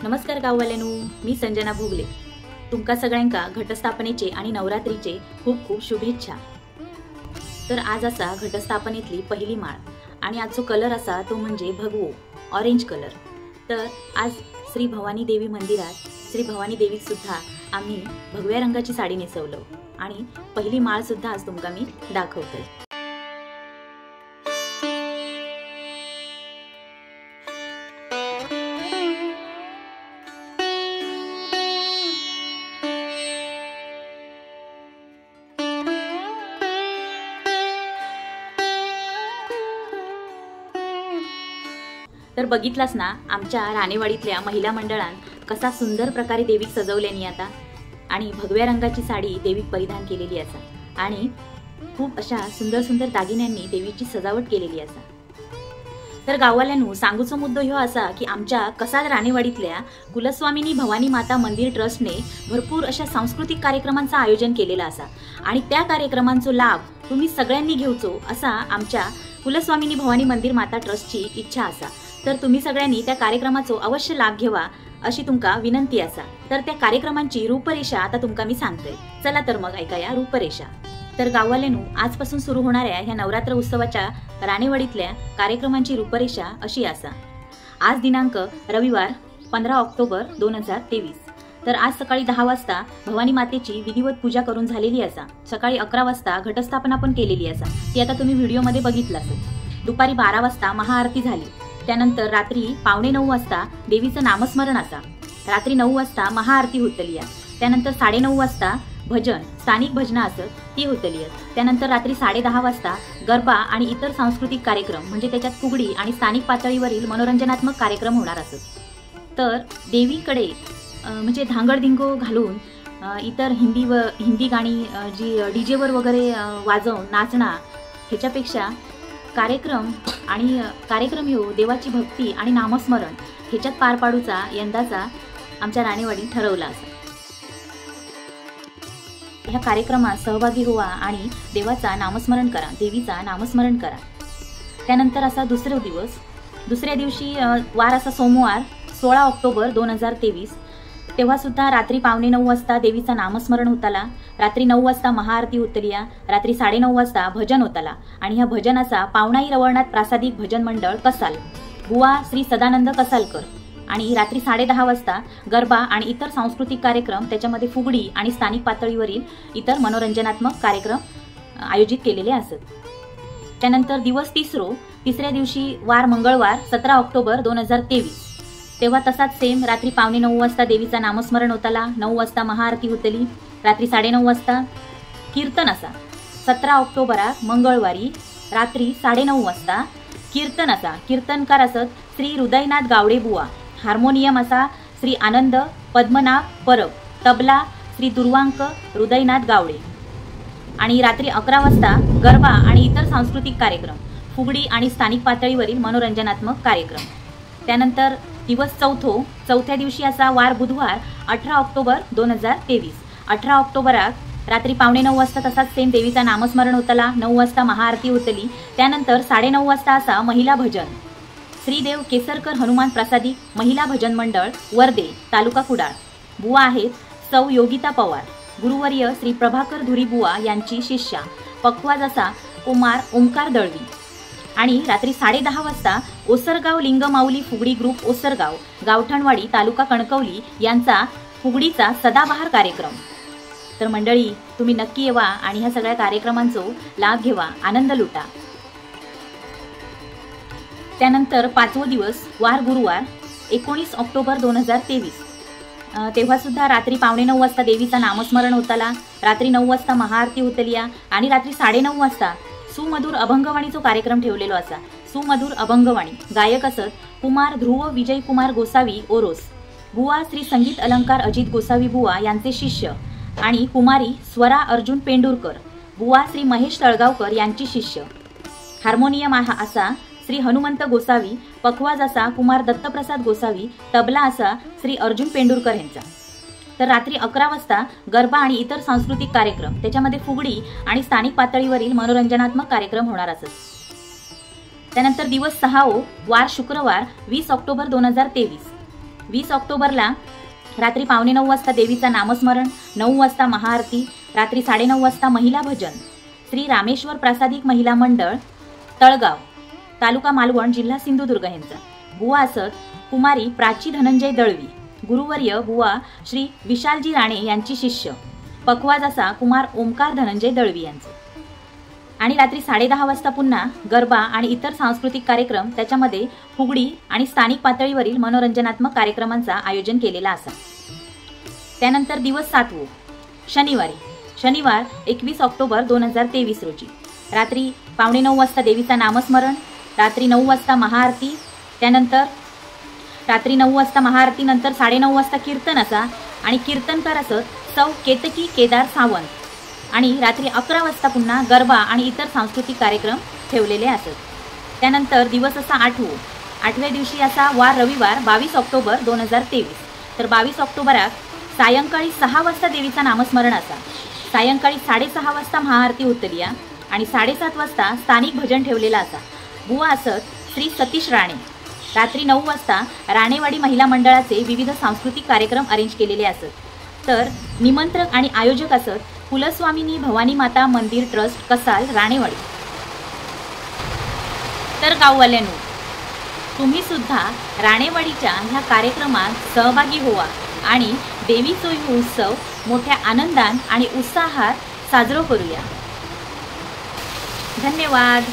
नमस्कार गाववाल्यांनो, मी संजना भोगले। तुमका सगळ्यांका घटस्थापनेचे आणि नवरात्रीचे खूप खूप शुभेच्छा। तर आज असा घटस्थापनेतली पहिली माळ आणि आजचो कलर असा तो म्हणजे भगवो ऑरेंज कलर। तर आज श्री भवानी देवी मंदिरात श्री भवानी देवी सुद्धा आम्ही भगव्या रंगाची साडी नेसवलो आणि पहिली माळ सुद्धा आज तुमका मी दाखवते। तर बघितलास ना आमच्या राणेवाडीतल्या महिला मंडळान कसा सुंदर प्रकारे देवीक सजवल्यानी आता आणि भगव्या रंगाची साडी देवीक परिधान केलेली असा आणि खूप अशा सुंदर सुंदर दागिन्यांनी देवीची सजावट केलेली असा। तर गाववाल्यांनो सांगूचो मुद्दो ह्यो असा की आमच्या कसाल राणेवाडीतल्या कुलस्वामिनी भवानी माता मंदिर ट्रस्टने भरपूर अशा सांस्कृतिक कार्यक्रमांचं आयोजन केलेलं असा आणि त्या कार्यक्रमांचो लाभ तुम्ही सगळ्यांनी घेवचो असा आमच्या कुलस्वामिनी भवानी मंदिर माता ट्रस्टची इच्छा असा। तर तुम्ही सगळ्यांनी त्या कार्यक्रमाचो अवश्य लाभ घेवा अशी तुमका विनंती असा। तर त्या कार्यक्रमांची रूपरेषा आता तुमका मी सांगते, चला तर मग ऐकाया रूपरेषा। तर गाववाल्यांनो आजपासून सुरू होणाऱ्या ह्या नवरात्र उत्सवाच्या राणेवाडीतल्या कार्यक्रमांची रूपरेषा अशी असा। आज दिनांक रविवार 15 ऑक्टोबर 2023। तर आज सकाळी 10 वाजता भवानी मातेची विधिवत पूजा करून झालेली असा। सकाळी 11 वाजता घटस्थापना पण केलेली असा, ती आता तुम्ही व्हिडिओमध्ये बघितलं असेल। दुपारी 12 वाजता महाआरती झाली। त्यानंतर रात्री 8:45 वाजता देवीचं नामस्मरण असा। रात्री 9 वाजता महाआरती होतली आहे। त्यानंतर 9:30 वाजता भजन स्थानिक भजना असत ती होतली आहे। त्यानंतर रात्री 10:30 वाजता गरबा आणि इतर सांस्कृतिक कार्यक्रम म्हणजे त्याच्यात फुगडी आणि स्थानिक पातळीवरील मनोरंजनात्मक कार्यक्रम होणार असत। तर देवीकडे म्हणजे धांगडधिंगो घालून इतर हिंदी व हिंदी गाणी जी डीजेवर वगैरे वाजवून नाचणं ह्याच्यापेक्षा कार्यक्रम आणि कार्यक्रम ह्यो देवाची भक्ती आणि नामस्मरण ह्याच्यात पार पाडूचा यंदाचा आमच्या राणेवाडी ठरवला असा। ह्या कार्यक्रमात सहभागी होवा आणि देवाचा नामस्मरण करा, देवीचा नामस्मरण करा। त्यानंतर असा दुसरा दिवस, दुसऱ्या दिवशी वार असा सोमवार 16 ऑक्टोबर 2023। तेव्हा सुद्धा रात्री 8:45 वाजता देवीचा नामस्मरण होताला। रात्री 9 वाजता महाआरती होतलिया। रात्री 9:30 वाजता भजन होताला आणि ह्या भजनाचा पावणाई रवळनाथ प्रासादिक भजन मंडळ कसाल बुवा श्री सदानंद कसालकर आणि रात्री 10:30 वाजता गरबा आणि इतर सांस्कृतिक कार्यक्रम त्याच्यामध्ये फुगडी आणि स्थानिक पातळीवरील इतर मनोरंजनात्मक कार्यक्रम आयोजित केलेले असत। त्यानंतर दिवस तिसरो, तिसऱ्या दिवशी वार मंगळवार 17 ऑक्टोबर 2023। तेव्हा तसाच सेम रात्री 8:45 वाजता देवीचा नामस्मरण होताला। 9 वाजता महाआरती होतली। रात्री 9:30 वाजता कीर्तन असा। 17 ऑक्टोबराक मंगळवारी रात्री 9:30 वाजता कीर्तन असा। कीर्तनकार असत श्री हृदयनाथ गावडे बुवा, हार्मोनियम असा श्री आनंद पद्मनाभ परब, तबला श्री दुर्वांक हृदयनाथ गावडे आणि रात्री 11 वाजता गरबा आणि इतर सांस्कृतिक कार्यक्रम फुगडी आणि स्थानिक पातळीवरील मनोरंजनात्मक कार्यक्रम। त्यानंतर दिवस चौथो, चौथ्या दिवशी असा वार बुधवार 18 ऑक्टोबर 2023। 18 ऑक्टोबराक रात्री 8:45 वाजता तसाच सेम देवीचा नामस्मरण होतला। 9 वाजता महाआरती होतली। त्यानंतर 9:30 वाजता असा महिला भजन श्रीदेव केसरकर हनुमान प्रासादिक महिला भजन मंडळ वर्दे तालुका कुडाळ, बुवा आहेत सौ योगिता पवार, गुरुवर्य श्री प्रभाकर धुरी बुवा यांची शिष्या, पखवाज असा कुमार ओमकार दळवी आणि रात्री 10:30 वाजता ओसरगाव लिंगमाऊली फुगडी ग्रुप ओसरगाव गावठणवाडी तालुका कणकवली यांचा फुगडीचा सदाबहार कार्यक्रम। तर मंडळी तुम्ही नक्की येवा आणि ह्या सगळ्या कार्यक्रमांचो लाभ घेवा, आनंद लुटा। त्यानंतर पाचवो दिवस वार गुरुवार 19 ऑक्टोबर 2023। तेव्हा सुद्धा रात्री 8:45 वाजता देवीचा नामस्मरण होताला। रात्री 9 वाजता महाआरती होतलिया आणि रात्री 9:30 वाजता सुमधुर अभंगवाणीचो कार्यक्रम ठेवलेलो असा। सुमधुर अभंगवाणी गायक असत कुमार ध्रुव विजय कुमार गोसावी ओरोस, बुवा श्री संगीत अलंकार अजित गोसावी बुवा यांचे शिष्य आणि कुमारी स्वरा अर्जुन पेंडुरकर बुवा श्री महेश तळगावकर यांची शिष्य, हार्मोनियम असा श्री हनुमंत गोसावी, पखवाज असा कुमार दत्तप्रसाद गोसावी, तबला असा श्री अर्जुन पेंडुरकर यांचा। तर रात्री 11 वाजता गरबा आणि इतर सांस्कृतिक कार्यक्रम त्याच्यामध्ये फुगडी आणि स्थानिक पातळीवरील मनोरंजनात्मक कार्यक्रम होणार असत। त्यानंतर दिवस 6 वार शुक्रवार 20 ऑक्टोबर 2023। 20 ऑक्टोबरला रात्री 8:45 वाजता देवीचा नामस्मरण, 9 वाजता महाआरती, रात्री 9:30 वाजता महिला भजन, श्री रामेश्वर प्रासादिक महिला मंडळ तळगाव, तालुका मालवण, जिल्हा सिंधुदुर्ग यांचा. बुवा असत कुमारी प्राची धनंजय दळवी, गुरुवर्य बुवा श्री विशालजी राणे यांची शिष्य, पखवाज असा कुमार ओमकार धनंजय दळवी यांचं. आणि रात्री 10:30 वाजता पुन्हा गरबा आणि इतर सांस्कृतिक कार्यक्रम, त्याच्यामध्ये फुगडी आणि स्थानिक पातळीवरील मनोरंजनात्मक कार्यक्रमांचा आयोजन केलेला असा. त्यानंतर दिवस 7वो शनिवारी, शनिवार 21 ऑक्टोबर 2023 रोजी रात्री 8:45 वाजता देवीचा नामस्मरण, रात्री 9 वाजता महाआरती, त्यानंतर रात्री 9 वाजता महाआरती नंतर 9:30 वाजता कीर्तन असा आणि कीर्तनकार असत सौ केतकी केदार सावंत. आणि रात्री 11 वाजता पुन्हा गरबा आणि इतर सांस्कृतिक कार्यक्रम ठेवलेले असत. त्यानंतर दिवस असा 8वो, 8व्या दिवशी असा वार रविवार 22 ऑक्टोबर 2023. तर 22 ऑक्टोबराक सायंकाळी 6 वाजता देवीचा नामस्मरण असा, सायंकाळी 6:30 वाजता महाआरती उतरली आणि 7:30 वाजता स्थानिक भजन ठेवलेला असा. बुवा असत श्री सतीश राणे. रात्री 9 वाजता राणेवाडी महिला मंडळाचे विविध सांस्कृतिक कार्यक्रम अरेंज केलेले असत. तर निमंत्रक आणि आयोजक असत कुलस्वामिनी भवानी माता मंदिर ट्रस्ट कसाल राणेवाडी. तर गाववाल्यांनो, तुम्ही सुद्धा राणेवाडीच्या ह्या कार्यक्रमात सहभागी होवा आणि देवीचो उत्सव मोठ्या आनंदात आणि उत्साहात साजरो करूया. धन्यवाद.